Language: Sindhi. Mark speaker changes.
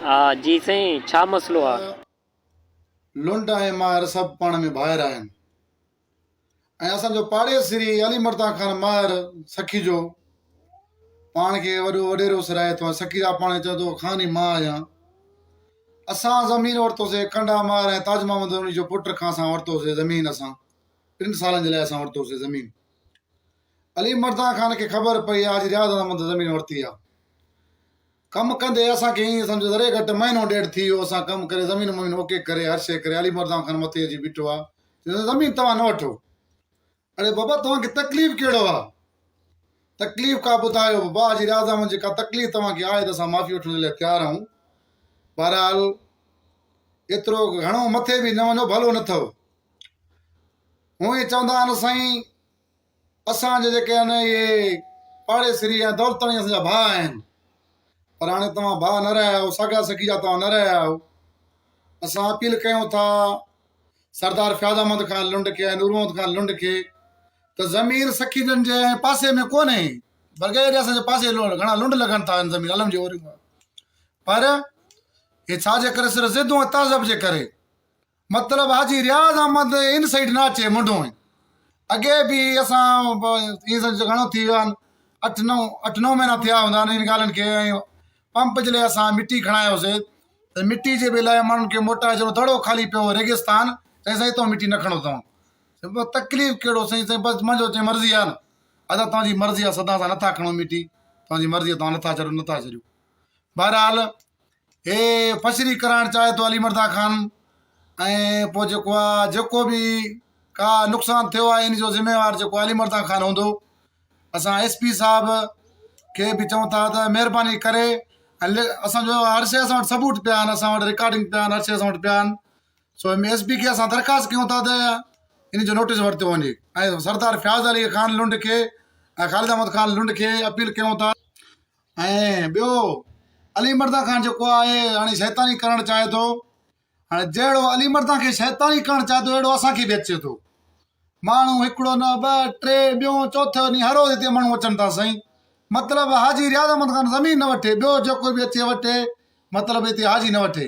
Speaker 1: ها جي سائين ڇا مسئلو آ.
Speaker 2: لنڊ ۽ ماهر سڀ پاڻ ۾ ڀائر آهن ۽ اسان جو پاڙيسري علي مردان خان ماهر سکي جو پاڻ کي وڏو وڏيرو سرائي ٿو ۽ سکي جا پاڻ چئي ٿو خان ئي مان آهيان اسان زمين ورتوسي ڪنڊا ماهر ۽ تاج محمد انهي جو پٽ کان اسان ورتوسي زمين اسان ٽن سالن جي لاء اسان ورتوسي زمين علي مردان خان کي خبر پئي آ جي رياض احمد زمين ورتي آ ڪم ڪندي اسان کي ائين سمجهه ذري گهٽ مهينو ڏيڍ ٿي ويو اسان ڪم ڪري زمين ممين اوڪي ڪري هر شيء ڪري علي مردان خان مٿي اچي بيٺو آ چيس زمين توهان نه وٺو اڙي بابا توهان کي تڪليف ڪهڙو آ تڪليف ڪا ٻڌايو بابا حاجي رياض احمد جي ڪا تڪليف توهان کي آهي ته اسان معافي وٺڻ جي لاء تيار آهيون بهرحال ايترو گهڻو مٿي به نه وڃو ڀلو نه اٿو هونئن چوندا آهن سائين اسان جا جيڪي آهن اهي پاڙيسري ۽ دولتاڻي اسان جا ڀاء آهن پر هاڻي توهان ڀاء نه رهيا آهيو سڳا سڳي جا توهان نه رهيا آهيو اسان اپيل ڪيون ٿا سردار فياض احمد خان لنڊ کي ۽ نور محمد خان لنڊ کي ته زمين سکيجن جي پاسي ۾ ڪونهي بلڪه ايڏي اسان جي پاسي گهڻا لنڊ لڳن ٿا زمين علم جي اوريون پر هي ڇا جي ڪري صرف ضدون ۽ تعصب جي ڪري مطلب حاجي رياض احمد ان سائيڊ نه اچي منڍو ۽ اڳي به اسان ائين سمجھ گهڻو ٿي ويو آهن اٺ نو اٺ نو مهينا ٿيا هوندا آهن ان ڳالهين کي ۽ پمپ جي لاء اسان مٽي کڻايوسي ته مٽي جي به لاء ماڻهن کي موٽائي ڇڏيو دڙو خالي پيو هو ريگستان چيائين سائين هتان مٽي نه کڻو توهان تڪليف ڪهڙو سائين سائين بس منهنجو چئي مرضي آهي نه ادا توهان جي مرضي آهي سدا اسان نٿا کڻون مٽي توهان جي مرضي آهي توهان نٿا ڇڏيو نٿا ڇڏيو بهرحال هي فشري ڪرائڻ چاهي ٿو علي مرزا خان ۽ پوء جيڪو آ جيڪو به ڪا نقصان ٿيو آهي ان جو ذميوار جيڪو علي مرزا خان هوندو اسان ايس پي صاحب کي به چئون ٿا ته مهرباني ڪري اسان جو هر شي اسان وٽ ثبوت پيا آهن اسان وٽ رڪارڊنگ پيا آهن هر شي اسان وٽ پيا آهن سو ايس پي کي اسان درخواست ڪيون ٿا ته ان جو نوٽيس ورتو وڃي ۽ سردار فياض علي خان لنڊ کي ۽ خالد احمد خان لنڊ کي اپيل ڪيون ٿا ۽ ٻيو علي مردان خان جيڪو آهي هاڻي شيطاني ڪرڻ چاهي ٿو هاڻي جهڙو علي مردان کي شيطاني ڪرڻ چاهي ٿو اهڙو اسان کي به اچي ٿو ماڻهو هڪڙو نه ٻه ٽي ٻيو چوٿو ڏينهن هر روز هتي ماڻهو اچن ٿا سائين مطلب حاجي رياض احمد خان زمين نه وٺي ٻيو جيڪو به اچي وٺي مطلب هتي حاجي نه وٺي.